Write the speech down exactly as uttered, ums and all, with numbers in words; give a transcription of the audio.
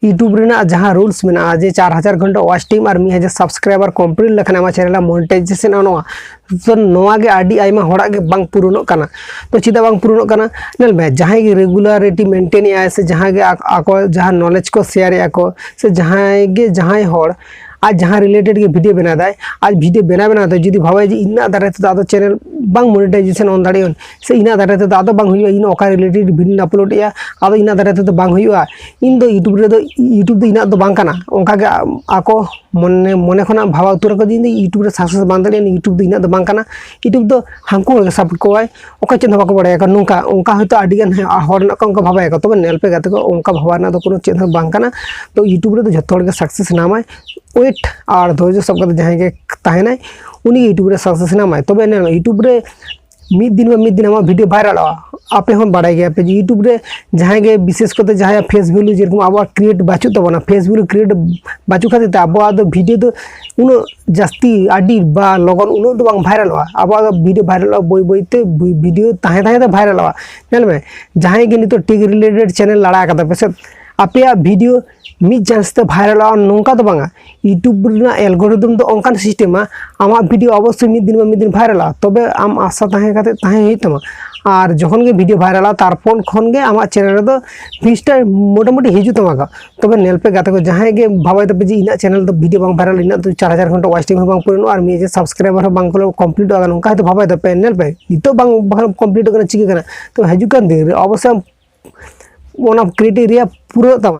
YouTube ᱨᱮᱱᱟᱜ ᱡᱟᱦᱟᱸ rules ᱢᱮᱱᱟᱜᱼᱟ, ᱡᱮ ᱪᱟᱨ ᱦᱟᱡᱟᱨ ᱜᱷᱚᱱᱴᱟ ᱣᱟᱪ ᱴᱟᱭᱤᱢ ᱟᱨ ᱢᱤᱫ ᱦᱟᱡᱟᱨ ᱥᱟᱵᱥᱠᱨᱟᱭᱵᱟᱨ ᱠᱚᱢᱯᱞᱤᱴ ᱞᱮᱠᱷᱟᱱ ᱟᱢᱟᱜ ᱪᱮᱱᱮᱞ ᱟᱜ ᱢᱚᱱᱮᱴᱟᱭᱡᱮᱥᱚᱱ ᱱᱚᱜᱼᱟ, ᱛᱚ ᱱᱚᱣᱟ ᱜᱮ ᱟᱹᱰᱤ ᱟᱭᱢᱟ ᱦᱚᱲᱟᱜ ᱜᱮ ᱵᱟᱝ ᱯᱩᱨᱩᱱᱚᱜ ᱠᱟᱱᱟ᱾ ᱛᱚ ᱪᱮᱫᱟᱜ ᱵᱟᱝ ᱯᱩᱨᱩᱱᱚᱜ ᱠᱟᱱᱟ? ᱧᱮᱞ ᱢᱮ, ᱡᱟᱦᱟᱸᱭ ᱜᱮ ᱨᱮᱜᱩᱞᱟᱨᱤᱴᱤ ᱢᱮᱱᱴᱮᱱ ᱮᱫ ᱟᱭ ᱥᱮ ᱡᱟᱦᱟᱸᱭ ᱜᱮ ᱟᱠ- ᱟᱠᱚ ᱡᱟᱦᱟᱸ ᱱᱚᱞᱮᱡᱽ ᱠᱚ ᱥᱮᱭᱟᱨ ᱮᱫᱼᱟ ᱠᱚ ᱥᱮ ᱡᱟᱦᱟᱸᱭ ᱜᱮ ᱡᱟᱦᱟᱸᱭ ᱦᱚᱲ ᱟᱡ ᱡᱟᱦᱟᱸ ᱨᱤᱞᱮᱴᱮᱰ ᱜᱮ ᱵᱷᱤᱰᱤᱭᱳ ᱵᱮᱱᱟᱣ ᱫᱟᱭ, ᱟᱡ ᱵᱷᱤᱰᱤᱭᱳ ᱵᱮᱱᱟᱣ ᱵᱮᱱᱟᱣ ᱛᱮ ᱡᱩᱫᱤ ᱵᱷᱟᱵᱟᱭ ᱡᱮ ᱤᱧᱟᱹᱜ ᱫᱟᱨᱟᱭ ᱛᱮᱫᱚ ᱟᱫᱚ ᱪᱮᱱᱮᱞ ᱵᱟᱝ ᱢᱚᱱᱮᱴᱟᱭᱡᱮᱥᱚᱱ ᱚᱱ ᱫᱟᱲᱮᱭᱟᱜᱼᱟ ᱥᱮ ᱤᱧᱟᱹᱜ ᱫᱟᱨᱟᱭ ᱛᱮᱫᱚ ᱟᱫᱚ ᱵᱟᱝ ᱦᱩᱭᱩᱜᱼᱟ, ᱤᱧ ᱚᱠᱟ ᱨᱤᱞᱮᱴᱮᱰ ᱵᱷᱤᱰᱤᱭᱳᱧ ᱟᱯᱞᱳᱰ ᱮᱫᱼᱟ ᱟᱫᱚ ᱤᱧᱟᱹᱜ ᱫᱟᱨᱟᱭ ᱛᱮᱫᱚ ᱵᱟᱝ ᱦᱩᱭᱩᱜᱼᱟ, ᱤᱧ ᱫᱚ YouTube ᱨᱮᱫᱚ, YouTube ᱫᱚ ᱤᱧᱟᱹᱜ ᱫᱚ ᱵᱟᱝ ᱠᱟᱱᱟ, ᱚᱱᱠᱟ ᱜᱮ ᱟᱠᱚ ᱢᱚᱱᱮ ᱢᱚᱱᱮ ᱠᱷᱚᱱᱟᱜ ᱵᱷᱟᱵᱟ ᱩᱛᱟᱹᱨ ᱟᱠᱚ ᱡᱮ ᱤᱧ ᱫᱚ YouTube ᱨᱮ ᱥᱟᱠᱥᱮᱥ ᱵᱟᱝ ᱫᱟᱲᱮᱭᱟᱜᱼᱟ, YouTube ᱫᱚ ᱤᱧᱟᱹᱜ ᱫᱚ ᱵᱟᱝ ᱠᱟᱱᱟ, YouTube ᱫᱚ ᱦᱟᱹᱱᱠᱩ ᱦᱚᱲ ᱜᱮ ᱥᱟᱯᱳᱨᱴ ᱠᱚᱣᱟᱭ, ᱚᱠᱚᱭ ᱪᱮᱫ ᱦᱚᱸ ᱵᱟᱠᱚ ᱵᱟᱲᱟᱭᱟ᱾ ᱱᱚᱝᱠᱟ ᱚᱱᱠᱟ ᱦᱚᱭᱛᱳ ᱟᱹᱰᱤ ᱜᱟᱱ ᱦᱚᱲ ᱢᱮᱱᱟᱜ ᱠᱚᱣᱟ ᱚᱱᱠᱟ ᱵᱷᱟᱵᱟᱭᱟᱠᱚ, ᱛᱚᱵᱮ ᱧᱮᱞ ᱯᱮ ᱜᱟᱛᱮ ᱠᱚ, ᱚᱱᱠᱟ ᱵᱷᱟᱵᱟ ᱨᱮᱱᱟᱜ ᱫᱚ ᱠᱳᱱᱳ ᱪᱮᱫ ᱦᱚᱸ ᱵᱟᱝ ᱠᱟᱱᱟ᱾ ᱛᱚ YouTube ᱨᱮᱫᱚ ᱡᱷᱚᱛᱚ ᱦᱚᱲ ᱜᱮ ᱥᱟᱠᱥᱮᱥ ᱧᱟᱢᱟᱭ, ᱳᱭᱮᱴ ᱟᱨ ᱫᱷᱳᱨᱡᱚ ᱥᱟᱵ ᱠᱟᱛᱮ ᱡᱟᱦᱟᱸᱭ ᱜᱮ ᱛᱟᱦᱮᱱᱟᱭ ᱩᱱᱤ ᱜᱮ YouTube ᱨᱮ ᱥᱟᱠᱥᱮᱥ ᱧᱟᱢᱟᱭ᱾ ᱛᱚᱵᱮ ᱮᱱᱟᱝ YouTube ᱨᱮ ᱢᱤᱫ ᱫᱤᱱ ᱵᱟ ᱢᱤᱫ ᱫᱤᱱ ᱟᱢᱟᱜ ᱵᱷᱤᱰᱤᱭᱳ ᱵᱷᱟᱭᱨᱟᱞᱚᱜᱼᱟ᱾ ᱟᱯᱮ ᱦᱚᱸ ᱵᱟᱲᱟᱭ ᱜᱮᱭᱟ ᱯᱮ ᱡᱮ YouTube ᱨᱮ ᱡᱟᱦᱟᱸᱭ ᱜᱮ ᱵᱤᱥᱮᱥ ᱠᱟᱛᱮ ᱡᱟᱦᱟᱸᱭᱟᱜ ᱯᱷᱮᱥ ᱵᱷᱮᱞᱩ ᱡᱮᱨᱚᱠᱚᱢ ᱟᱵᱚᱣᱟᱜ ᱠᱨᱤᱭᱮᱴ ᱵᱟᱹᱪᱩᱜ ᱛᱟᱵᱚᱱᱟ, ᱯᱷᱮᱥ ᱵᱷᱮᱞᱩ ᱠᱨᱤᱭᱮᱴ ᱵᱟᱹᱪᱩᱜ ᱠᱷᱟᱹᱛᱤᱨ ᱛᱮ ᱟᱵᱚᱣᱟᱜ ᱫᱚ ᱵᱷᱤᱰᱤᱭᱳ ᱫᱚ ᱩᱱᱟᱹᱜ ᱡᱟᱹᱥᱛᱤ ᱟᱹᱰᱤ ᱵᱟ ᱞᱚᱜᱚᱱ ᱩᱱᱟᱹᱜ ᱫᱚ ᱵᱟᱝ ᱵᱷᱟᱭᱨᱟᱞᱚᱜᱼᱟ᱾ ᱟᱵᱚᱣᱟᱜ ᱫᱚ ᱵᱷᱤᱰᱤᱭᱳ ᱵᱷᱟᱭᱨᱟᱞᱚᱜᱼᱟ ᱵᱟᱹᱭ ᱵᱟᱹᱭ ᱛᱮ, ᱵᱷᱤ- ᱵᱷᱤᱰᱤᱭᱳ ᱛᱟᱦᱮᱸ ᱛᱟᱦᱮᱸ ᱛᱮ ᱵᱷᱟᱭᱨᱟᱞᱚᱜᱼᱟ᱾ ᱧᱮᱞ ᱢᱮ, ᱡᱟᱦᱟᱸᱭ ᱜᱮ ᱱᱤᱛᱚᱜ ᱴᱮᱠ ᱨᱤᱞᱮᱴᱮᱰ ᱪᱮᱱᱮᱞ ᱞᱟᱲᱟ ᱠᱟᱫᱟ ᱯᱮ ᱥᱮ, ᱟᱯᱮᱭᱟᱜ ᱵᱷᱤᱰᱤᱭᱳ ᱢᱤᱫ ᱪᱟᱱᱥ ᱛᱮ ᱵᱷᱟᱭᱨᱟᱞᱚᱜᱼᱟ ᱱᱚᱝᱠᱟ ᱫᱚ ᱵᱟᱝᱟ᱾ YouTube ᱨᱮᱱᱟᱜ ᱮᱞᱜᱳᱨᱤᱫᱚᱢ ᱫᱚ ᱚᱱᱠᱟᱱ ᱥᱤᱥᱴᱮᱢᱟ, ᱟᱢᱟᱜ ᱵᱷᱤᱰᱤᱭᱳ ᱚᱵᱚᱥᱥᱳᱭ ᱢᱤᱫ ᱫᱤᱱ ᱵᱟ ᱢᱤᱫ ᱫᱤᱱ ᱵᱷᱟᱭᱨᱟᱞᱚᱜᱼᱟ, ᱛᱚᱵᱮ ᱟᱢ ᱟᱥᱟ ᱛᱟᱦᱮᱸ ᱠᱟᱛᱮ ᱛᱟᱦᱮᱸ ᱦᱩᱭᱩᱜ ᱛᱟᱢᱟ᱾ ᱟᱨ ᱡᱚᱠᱷᱚᱱ ᱜᱮ ᱵᱷᱤᱰᱤᱭᱳ ᱵᱷᱟᱭᱨᱟᱞᱚᱜᱼᱟ ᱛᱟᱨᱯᱚᱨ ᱠᱷᱚᱱ ᱜᱮ ᱟᱢᱟᱜ ᱪᱮᱱᱮᱞ ᱨᱮᱫᱚ ᱵᱷᱤᱭᱩᱡᱽ ᱴᱟ ᱢᱚᱴᱟᱢᱩᱴᱤ ᱦᱤᱡᱩᱜ ᱛᱟᱢᱟ᱾ ᱛᱚᱵᱮ ᱧᱮᱞ ᱯᱮ ᱜᱟᱛᱮ ᱠᱚ, ᱡᱟᱦᱟᱸᱭ ᱜᱮ ᱵᱷᱟᱵᱟᱭ ᱛᱟᱯᱮ ᱡᱮ ᱤᱧᱟᱹᱜ ᱪᱮᱱᱮᱞ ᱫᱚ ᱵᱷᱤᱰᱤᱭᱳ ᱵᱟᱝ ᱵᱷᱟᱭᱨᱟᱞ, ᱤᱧᱟᱹᱜ ᱫᱚ ᱪᱟᱨ ᱦᱟᱡᱟᱨ ᱜᱷᱚᱱᱴᱟ ᱣᱟᱪ ᱴᱟᱭᱤᱢ ᱦᱚᱸ ᱵᱟᱝ ᱯᱩᱨᱟᱹᱱᱚᱜᱼᱟ ᱟᱨ ᱢᱤᱫ ᱦᱟᱡᱟᱨ ᱥᱟᱵᱥᱠᱨᱟᱭᱵᱟᱨ ᱦᱚᱸ ᱵᱟᱝ ᱠᱚᱢᱯᱞᱤᱴᱚᱜᱼᱟ, ᱱᱚᱝᱠᱟ ᱦᱚᱭᱛᱳ ᱵᱷᱟᱵᱟᱭ ᱛᱟᱯᱮ᱾ ᱧᱮᱞ ᱯᱮ, ᱱᱤᱛᱚᱜ ᱵᱟᱝ ᱵᱟᱝ ᱠᱚᱢᱯᱞᱤᱴᱚᱜ ᱠᱟᱱᱟ, ᱪᱤᱠᱟᱹ ᱠᱟᱱᱟ? ᱛᱚ ᱦᱤᱡᱩᱜ ᱠᱟᱱ ᱫᱤᱱ ᱨᱮ ᱚᱵᱚᱥᱥᱳᱭ ᱟᱢ ᱚᱱᱟ ᱠᱨᱟᱭᱴᱮᱨᱤᱭᱟ ᱯᱩᱨᱟᱹᱜ ᱛᱟᱢᱟ᱾